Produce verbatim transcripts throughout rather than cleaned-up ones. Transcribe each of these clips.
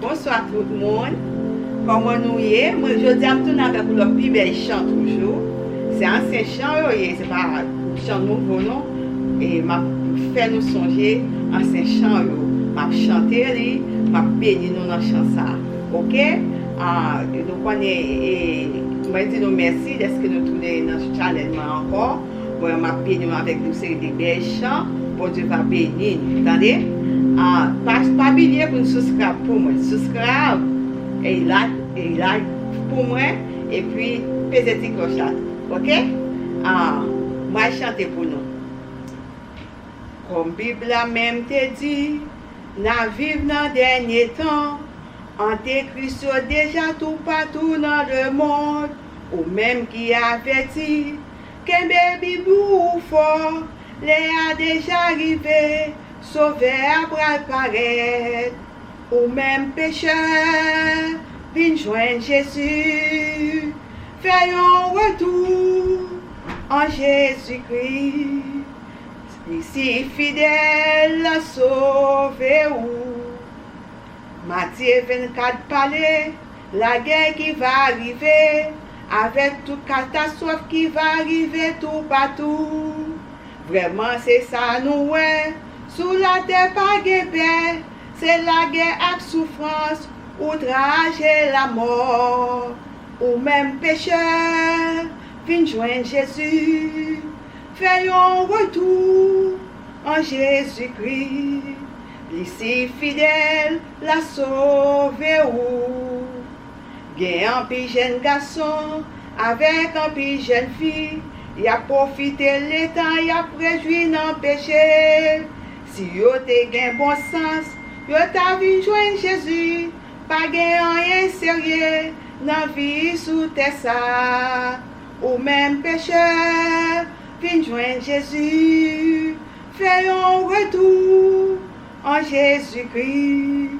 Bonswa tout moun. Kòman nou ye? Mwen, jodi a m tounen avèk yon lòt pi bèl chan toujou. Se ansyen chan yo ye, se pa chan nouvo non. E m ap fè nou sonje ansyen chan yo. M ap chante li, m ap beni nou nan chan sa. Oke? Ah, nou konnen, e, mwen di nou mèsi dèske nou tounen nan chanèl mwen ankò. Mwen, m ap beni nou avèk yon seri de bèl chan. Bondye va beni nou. Tande? Ah, pa, pa bliye pou nou subscribe pou mwen. Subscribe. E like, e like pou mwen. Epi, peze ti klòch la. Oke? Ah, mwen chante pou nou. Kòm Bib la menm te di, n ap viv nan dènye tan. Antikris yo deja toupatou nan lemonn. Ou menm ki avèti, kenbe Bib ou fò. Lè a deja rive, Sovè a pral parèt. Ou menm pechè, vin jwenn Jezi. Fè yon retou an Jezikri. Li si fidèl, l a sove ou. Matye vennkat pale lagè ki va rive, avèk tout katastwòf ki va rive toupatou. Vrèman, se sa nou wè. Sou latè pa gen pè, se lagè ak soufrans, outraj e lamò. Ou menm pechè, vin jwenn Jezi. Fè yon retou an Jezikri. Li si fidèl, l a sove ou. Gen anpil jèn gason avèk anpil jèn fi, y ap pwofite letan, y ap rejwi nan peche. Si yo te gen bon sans, yo ta vin jwenn Jezi. Pa gen anyen serye nan vi sou tè sa. Ou menm pechè, vin jwenn Jezi. Fè yon retou an Jezikri.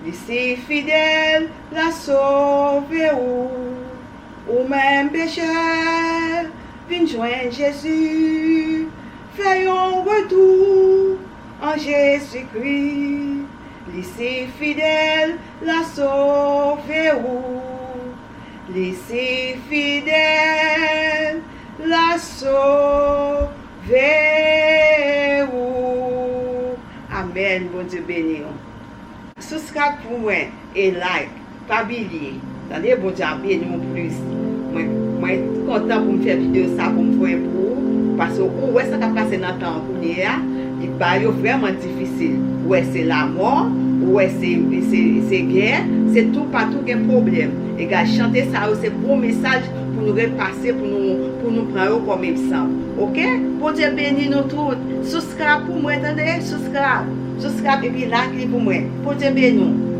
Li si fidèl, l a sove ou. Ou menm pechè, vin jwenn Jezi. Fè yon retou an Jezikri. Li si fidèl, l a sove ou. Li si fidèl, l a sove ou. Amèn. Bondye beni w. Subscribe pou mwen e like. Pa bliye. Tande, Bondye ap beni w plis. Mwen, mwen kontan pou m fè videyo sa pou m voye pou ou. Paske ou wè sa k ap pase nan tan an kounye a. Li ba yo vrèman difisil. Ou wè se lamò, ou wè se, se, se gè, se toupatou gen pwoblèm. Egal, chante sa yo, se bon mesaj pou nou repase, pou nou, pou nou pran yo kòm egzanp. Oke? Bondye beni nou tout. Subscribe pou mwen, tande? Subscribe. Subscribe epi like li pou mwen. Bondye beni w.